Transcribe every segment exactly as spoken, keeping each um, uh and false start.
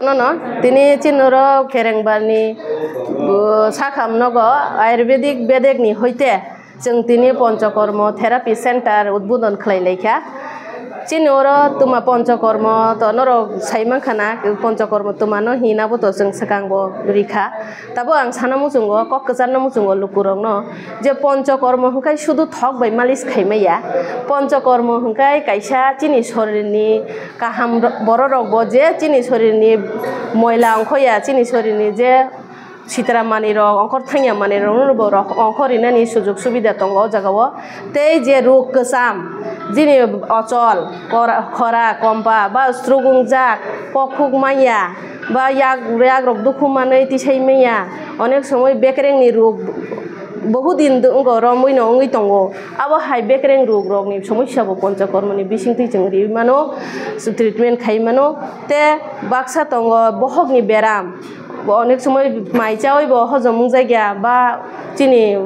Nono tini chini oro Kherengbarni, uh, sakham nogo Ayurvedic bedekni hoite chwng tini Ponchokormo Therapy Center udbodon khlai laikha. Chini oro twma Ponchokormo to norok sai mankha na, Ponchokormo twmano hina bo to chwng swkang bo rikha. Tabo ang sana muchungo, kok kwcharno muchungo lukurokno, je Ponchokormo hwnkhe sudu thok bai malis khaimaya. Ponchokormo hwnkhe kaisa chini sorirni kaham ro-, bororokbo je chini sorirni moila ongkhoya, chini sorirni je sitra manwirok, ongkhor thangya manwirokno bo rok ongkhor rinani sujog subida tongo o jagao. Tei je ruk kwcham, jini ochol, kora-, khora, kompa, ba struk wngjak, kokhuk manya, ba yak, yakrok dukhu manwi tisai manya, onek somoi bekrengni ruk, bohut din do-, wngo, romwi no wngwi tongo. Abo hai bekreng ruk rokni somosya bo Ponchokormoni bisingtwi chwng riwi mano, treatment khai mano. Te baksa tongo bohokni beram, bo onek somoi mai chawi bo hojom wngjakya, ba chini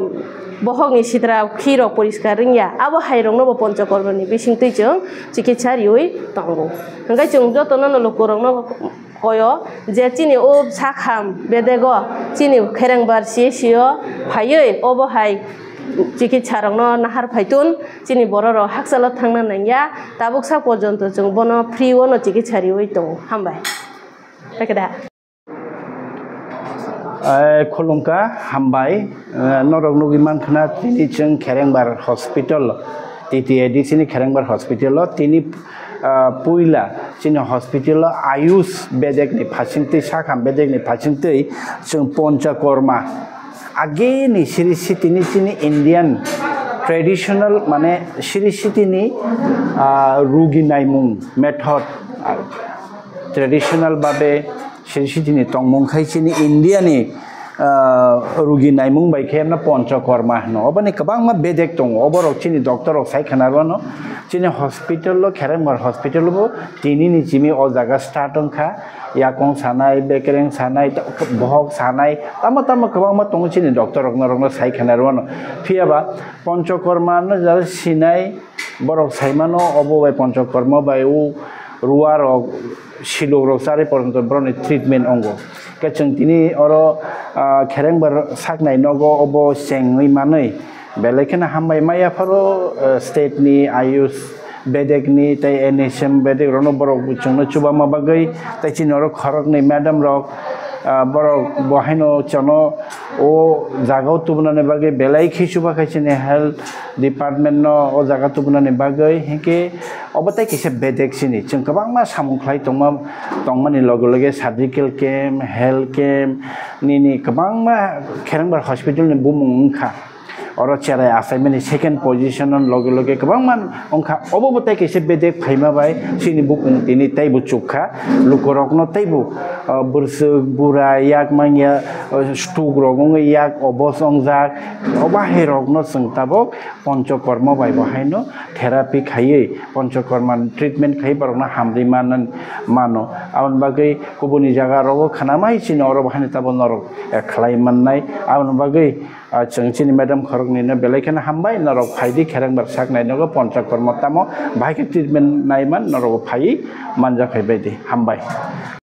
bohokni sitra khi rok poriskar wngya, abo hai rokno bo Ponchokormoni bisingtwi chwng chikitsa riwi tongo. Hwnkhe chwng jotono no lukurokno koyo je chini o sakham bedego chini Kherengbar C H C o phaiwi obo hai chikitsa rokno nahar phaitun, chini bororok hakchalo thangna nangya, tabuk sak porjonto chwng bono free o no chikitsa riwi tongo. Hambai. Pekeda. Eh, khulumkha, hambai. Eh, norok nugwi mankha na tini chwng Kherengbar Hospital, T T A D C ni Kherengbar Hospital o tini, ah, puila chini hospital o Ayush bedek ni phasingtwi, sakham bedek ni phasingtwi chwng Ponchakorma. Ageni siri sitini chini Indian traditional mane siri sitini, ah, rugi naimung method, ah, traditional babe siri sitini tongmung khai chini India ni, ah, rugi naimung bai khe na Ponchakorma hino. Oboni kwbangma bedek tongo. Oborok chini doctor rok sai khna rwno. Chini hospital o, Kherengbar hospital bo tini ni simi o jaga start wngkha. Yakung sanai, bekereng sanai, bohok sanai, tamo tamo kwbangma tongo chini doctor rok norokno sai khna rwno. Phiya ba Ponchokorma no jara sinai borok sai mano, obo bai Ponchokorma bai o ruwa rok, silok rok charwi porjonto borokni treatment ongo. Khe chwng tini oro, ah, Kherengbar saknai nogo obo chengwi manwi. Belai kheno hambai maya pharo, eh, state ni Ayush bedek ni tei N H M bedek rokno borok chwngno chubama bagwi tei chini oro khoroknwi madam rok, ah, borok bo haino chwngno o jaga o tubunani bagwi belai khe chuba khai chini health department no o jaga tubunani bagwi hinkhe obo tei kisa bedek chini chwng kwbangma samung khlai tongma tongmani loge loge surgical camp, health camp nini kwbangma Kherengbar hospital ni bumung wngkha. Oro cherai achaimani second position o loge loge kwbangma wngkha. Obo bo tei kaisa bedek phaima bai chini bukung tini teibo chukha. Lukurokno teibo, ah, bwswk, bura, yak manya, ah, stroke rok wngwi yak obos wngjak. Obo hai rokno chwng tabuk Ponchokorma bai bo haino therapy khaiwi, Ponchokorma treatment khai borokno hamri man-, mano. Aboni bagwi kubuni jaga rogo khna mai chini oro bo haino tabuk norok, eh, khlai mannai. Aboni bagwi Ah, chwng chini madam khoroknwi no belai kheno hambai, norok phaidi Kherengbar saknai nogo Ponchakorma tamo bahai khe treatment naiman norok phaiwi manjak phaibaidi. Hambai.